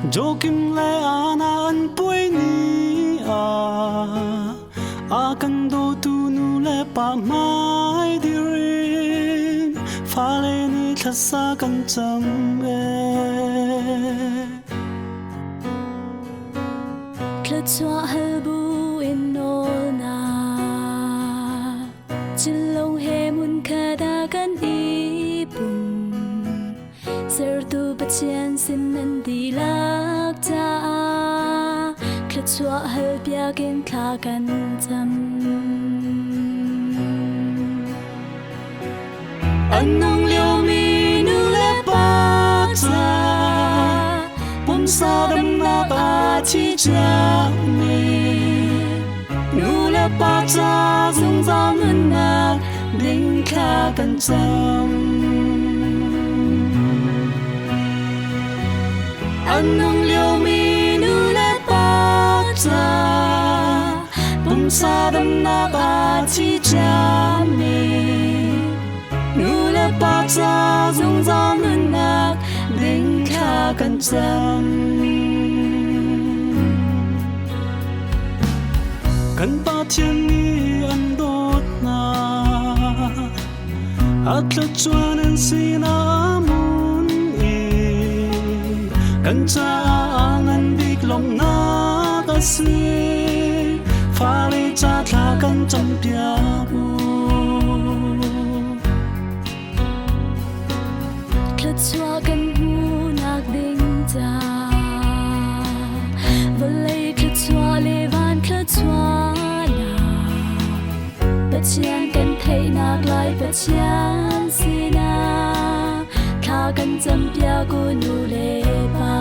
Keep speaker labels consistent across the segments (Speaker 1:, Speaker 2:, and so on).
Speaker 1: Joakim le Anna an puai ni ah a kan dawtu nu le pa hmai dir in fale nih thlasa kan cam ee.
Speaker 2: Thluachuah hal bu in nawl na Chinlung he mun khat ah kan i pum. Sertu Pathian sin nan dihlak caah thluachuah hal piak in thla kan cam.
Speaker 1: An nung liomi nu le pa ca pumsa damnak aa thi ciami nu le pa ca zungzal nunnak ding thla kan cam. An nung liomi nu le pa ca pumsa damnak aa thi ciami nu le pa ca zungzal nunnak ding thla kan cam. Kan Pathian nih an dawt hna, a thluachuan an sinah mun i kan caah ngan bik lawmhnak a si. Fale ca thla kan campiak u.
Speaker 2: Thluachuah kan hmuhnak ding ca vawlei thluachuah le van thluachuah Pathian kan theihnak lai Pathian sinah thla kan campiak u nu le pa.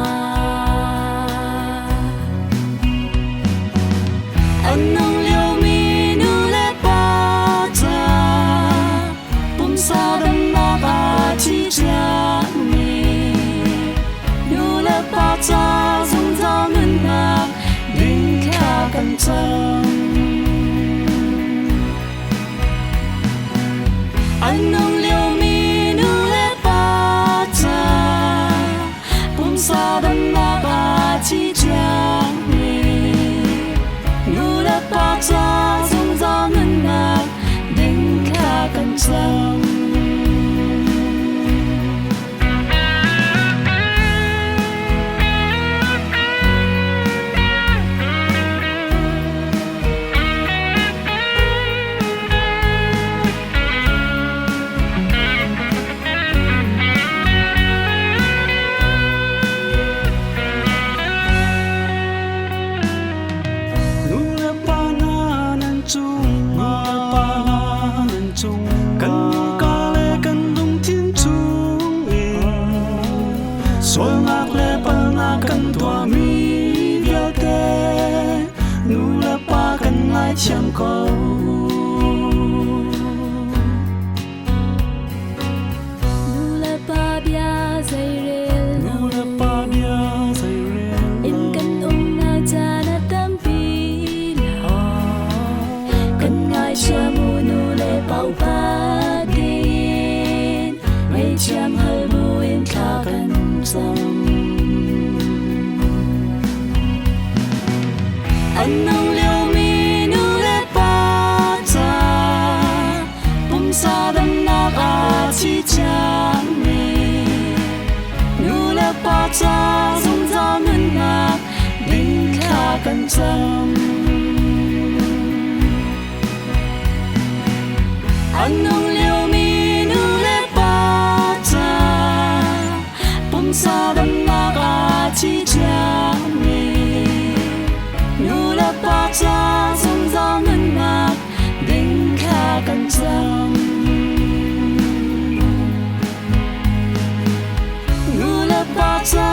Speaker 1: An nung liomi nu le pa ca pumsa damnak aa thi ciami nu le pa ca zungzal nunnak ding thla kan cam. An nung liomi nu le pa ca pumsa damnak aa thi ciami nu le pa ca zungzal nunnak ding thla kan cam. Nu le pa hna nan cungah nan cung kan ka le kan lungthin chung in sualnak le palnak kan tuahmi vialte nu le pa kan ngaithiam ko.
Speaker 2: Nu le pa bia zeirel
Speaker 1: Nu le pa bia zeirel
Speaker 2: In kan umnak caan a tampi lo. Kan ngaithiam u nu le pa upat dingin ngaihthiam hal buin thla kan cam.
Speaker 1: An nung liomi nu le pa ca pumsa damnak aa thi ciami nu le pa ca zungzal nunnak ding thla kan cam. An nung liomi nu le pa ca pumsa damnak aa thi ciami nu le pa ca zungzal nunnak ding thla kan cam. Nu le pa ca